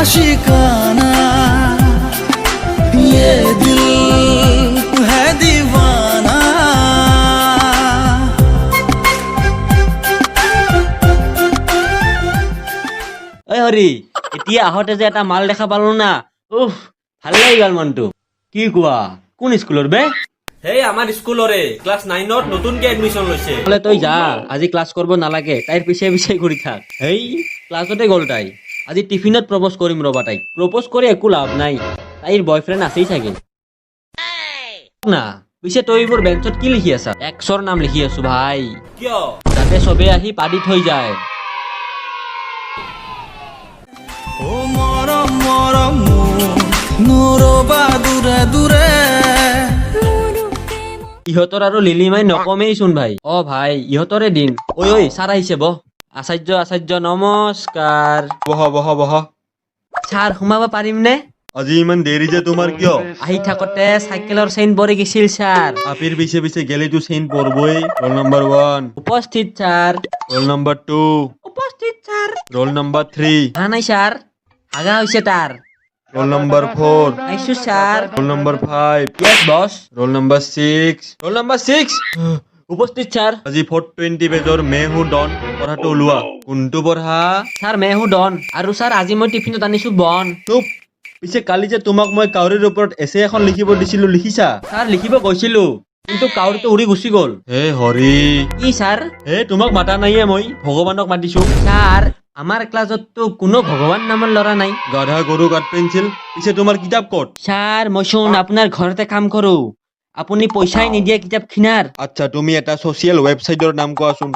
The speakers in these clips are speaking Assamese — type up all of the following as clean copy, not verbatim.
आशिकाना, ये दिल है दीवाना। ঐ হৰি, এতিয়া আহোঁতে যে এটা মাল দেখা পালো না, উফ, ভাল লাগি গ'ল মনটো। কি কোৱা, কোন স্কুলৰ বে? সেই আমাৰ স্কুলৰে, ক্লাছ 9ত নতুনকে এডমিশ্যন লৈছে। বোলে তই যা, আজি ক্লাছ কৰিব নালাগে, তাইৰ পিছে পিছে ঘূৰি থাক। হেই, ক্লাছতে গ'ল তাই। আজি টিফিনত প্ৰপ'জ কৰিম ৰ'বা তাইক। প্ৰপ'জ কৰি একো লাভ নাই, তাইৰ বয়ফ্ৰেণ্ড আছেই চাগে। না পিছে তই এইবোৰ বেঞ্চত কি লিখি আছা? এক্সৰ নাম লিখি আছো ভাই। কিয়? যাতে চবে আহি পাদি থৈ যায়। ও মৰম মৰম মোৰ, নৰবা দূৰে দূৰে। ইহঁতৰ আৰু লিলিমাই নকমেই চোন ভাই। অ ভাই, ইহঁতৰে দিন। ঐ ঐ, ছাৰ আহিছে, বহ। আচাৰ্য, আচাৰ্য, নমস্কাৰ। বহ বহ বহ। ছাৰ, সোমাব পাৰিম নে? আজি ইমান দেৰি যে তোমাৰ কিয়? আহি থাকোতে চাইকেলৰ চেইন পৰি গৈছিল ছাৰ। আপিৰ পিছে পিছে গেলেতো চেইন পৰবই। Roll number 1। উপস্থিত ছাৰ। Roll number 2। উপস্থিত ছাৰ। Roll number 3। অহা নাই ছাৰ, হাগা হৈছে তাৰ। Roll number 4। আহিছো sir. Roll number 5। Yes boss. Roll number 6, roll number 6। উপস্থিত ছাৰ। আজি 420 পেজৰ মে হু ডন পঢ়াটো ওলোৱা। কোনটো পঢ়া? ছাৰ, মে হু ডন। আৰু ছাৰ, আজি মই টিফিনত আনিছো বন। চুপ। পিছে কালি যে তোমাক মই কাউৰীৰ ওপৰত এছে এখন লিখিব দিছিলো, লিখিছা? ছাৰ, লিখিব গৈছিলো, কিন্তু কাউৰীটো উৰি গুচি গ'ল। হে হৰি! কি ছাৰ? হে, তোমাক মাতা নাইয়ে, মই ভগৱানক মাতিছো। ছাৰ, আমাৰ ক্লাছততো কোনো ভগৱান নামৰ ল'ৰা নাই। গাধা গৰু কাঠ পেঞ্চিল। পিছে তোমাৰ কিতাপ ক'ত? ছাৰ, মইচোন আপোনাৰ ঘৰতে কাম কৰো, আপুনি পইচাই নিদিয়ে কিতাপ কিনাৰ। আচ্ছা, তুমি এটা ছচিয়েল ৱেবছাইটৰ নাম কোৱাচোন।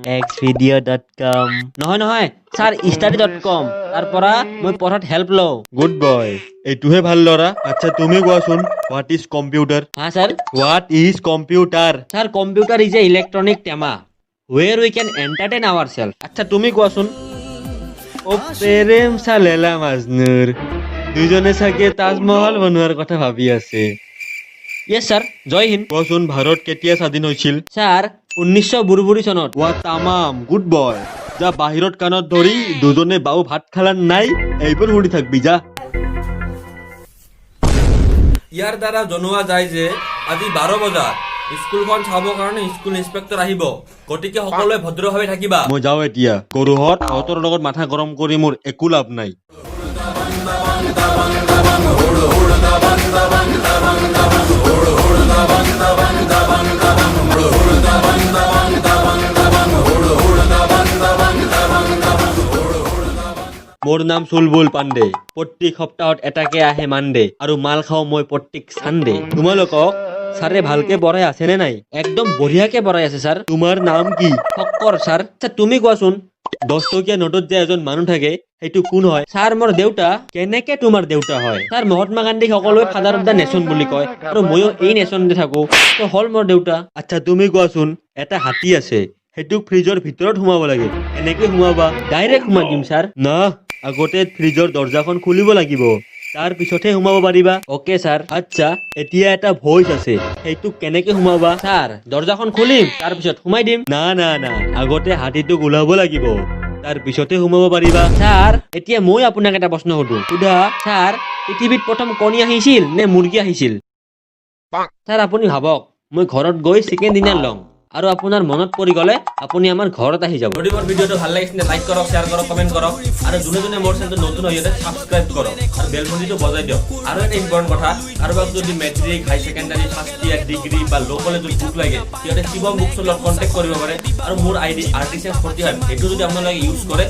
xvideo.com। নহয় নহয় ছাৰ, study.com। তাৰ পৰা মই পঢ়াত হেল্প লওঁ। গুড বয়, এইটোহে ভাল ল'ৰা। আচ্ছা, তুমি কোৱাচোন, what is computer? হা sir? What is computer? Sir, computer is a electronic টেমা where we can entertain our self. আচ্ছা, তুমি কোৱাচোন। অ প্ৰেম চা লেলা মাজনুৰ দুজনে চাগে তাজমহল বনোৱাৰ কথা ভাবি আছে। য়েছ ছাৰ, জয় হিন্দ। কোৱাচোন, ভাৰত কেতিয়া স্বাধীন হৈছিল? ছাৰ, 1900 বুৰবুৰি চনত। ৱা, তামাম, গুড বয়। যা, বাহিৰত কাণত ধৰি দুজনে বাবু ভাত খালা নাই এইবোৰ সুধি থাকবি যা। ইয়াৰ দ্বাৰা জনোৱা যায় যে আজি 12 বজাত স্কুলখন চাবৰ কাৰণে স্কুল ইন্সপেক্টৰ আহিব। গতিকে সকলোৱে ভদ্ৰভাৱে থাকিবা। মই যাওঁ এতিয়া। গৰুহঁত, তহঁতৰ লগত মাথা গৰম কৰি মোৰ একো লাভ নাই। মোৰ নাম চুলবুল পাণ্ডে, প্ৰত্যেক সপ্তাহত এটাকে আহে মানডে আৰু মাল খাওঁ মই প্ৰত্যেক চানডে। তোমালোকক ছাৰে ভালকে পঢ়াই আছেনে নাই? একদম বঢ়িয়াকে পঢ়াই আছে ছাৰ। তোমাৰ নাম কি? শক্কৰ ছাৰ। আচ্ছা, তুমি কোৱাচোন, 10 টকীয়া নোটত যে এজন মানুহ থাকে, সেইটো কোন হয়? ছাৰ, মোৰ দেউতা। কেনেকে তোমাৰ দেউতা হয়? ছাৰ, মহাত্মা গান্ধীক সকলোৱে ফাদাৰ অফ the nation বুলি কয় আৰু ময়ো এই নেশ্যনতে থাকো, তো হ'ল মোৰ দেউতা। আচ্ছা, তুমি কোৱাচোন, এটা হাতী আছে, সেইটোক ফ্ৰিজৰ ভিতৰত সোমাব লাগে, কেনেকে সোমাবা? ডাইৰেক্ট সোমাই দিম ছাৰ। না, আগতে ফ্ৰিজৰ দৰ্জাখন খুলিব লাগিব, তাৰ পিছতহে সোমাব পাৰিবা। Okay sir. আচ্ছা, এতিয়া এটা ভইচ আছে, সেইটোক কেনেকে সোমাবা? ছাৰ, দৰ্জাখন খুলিম, তাৰপিছত সোমাই দিম। না না না, আগতে হাতীটোক ওলাব লাগিব, তাৰ পিছতহে সোমাব পাৰিবা। ছাৰ, এতিয়া মই আপোনাক এটা প্ৰশ্ন সুধো। সোধা। ছাৰ, পৃথিৱীত প্ৰথম কণী আহিছিল নে মুৰ্গী আহিছিল? ছাৰ, আপুনি ভাবক, মই ঘৰত গৈ চিকেন ডিনাৰ ল'ম আৰু আপোনাৰ মনত পৰি গ'লে আপুনি আমাৰ ঘৰত আহি যাব। যদি মোৰ ভিডিঅ'টো ভাল লাগিছে, লাইক কৰক, শ্বেয়াৰ কৰক, কমেণ্ট কৰক আৰু যোনে যোনে মোৰ চেনেলটো নতুন হয়, সিহঁতে ছাবস্ক্ৰাইব কৰক আৰু বেল ঘণ্টিটো বজাই দিয়ক। আৰু এটা ইম্পৰ্টেণ্ট কথা, কাৰোবাক যদি matric, higher secondary, first year, degree বা ল' কলেজৰ বুক লাগে, সিহঁতে শিৱম বুকছৰ লগত কণ্টেক্ট কৰিব পাৰে। আৰু মোৰ আই ডি RTCS 45, সেইটো যদি আপোনালোকে ইউজ কৰে,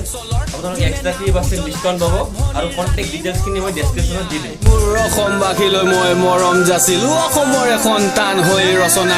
আপোনালোকে এক্সট্ৰা 3% ডিছকাউণ্ট পাব। আৰু কণ্টেক্ট ডিটেইলছখিনি মই ডেছক্ৰিপশ্যনত দি দিম। মোৰ অসমবাসীলৈ মই মৰম যাচিলো, অসমৰে সন্তান হৈ ৰচনা।